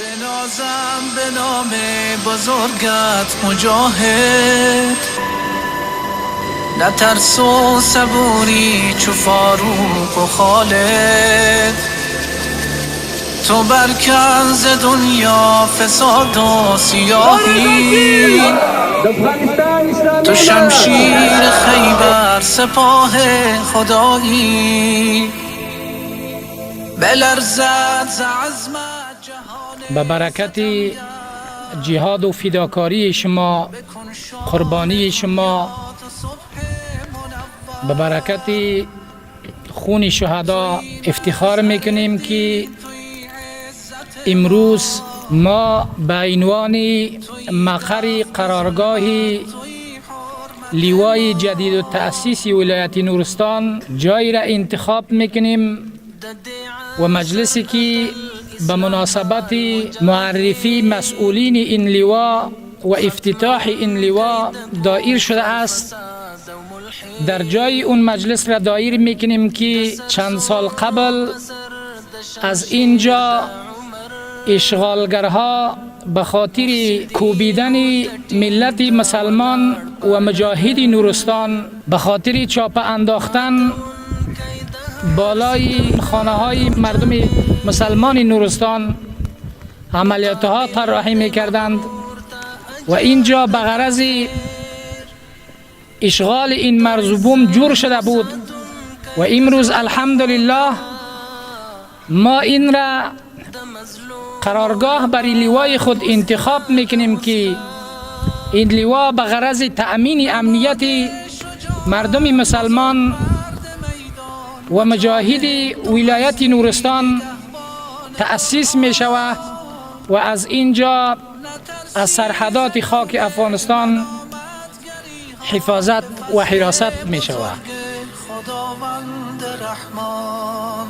بنازم به نام بزرگت مجاهد، نترس و صبوری چو فاروق و خالد. تو بر کنز دنیا فساد و سیاهی، تو شمشیر خیبر سپاه خدایی. بلرزد ز عزمت جهان. به برکت جهاد و فداکاری شما، قربانی شما، به برکت خون شهدا افتخار میکنیم که امروز ما به عنوان مقر قرارگاه لیوای جدید و تأسیس ولایت نورستان جایی را انتخاب میکنیم و مجلسی که به مناسبت معرفی مسئولین این لوا و افتتاح این لوا دایر شده است، در جای اون مجلس را دایر میکنیم که چند سال قبل از اینجا اشغالگرها به خاطر کوبیدن ملت مسلمان و مجاهد نورستان، به خاطر چاپه انداختن بالای خانه های مردم مسلمان نورستان عملیات ها طراحی میکردند و اینجا به غرض اشغال این مرز و بوم جور شده بود. و امروز الحمدلله ما این را قرارگاه برای لیوای خود انتخاب میکنیم که این لوا به غرض تأمین امنیت مردم مسلمان و مجاهد ولایت نورستان تأسیس می شود و از اینجا از سرحدات خاک افغانستان حفاظت و حراست می شود. خداوند رحمان.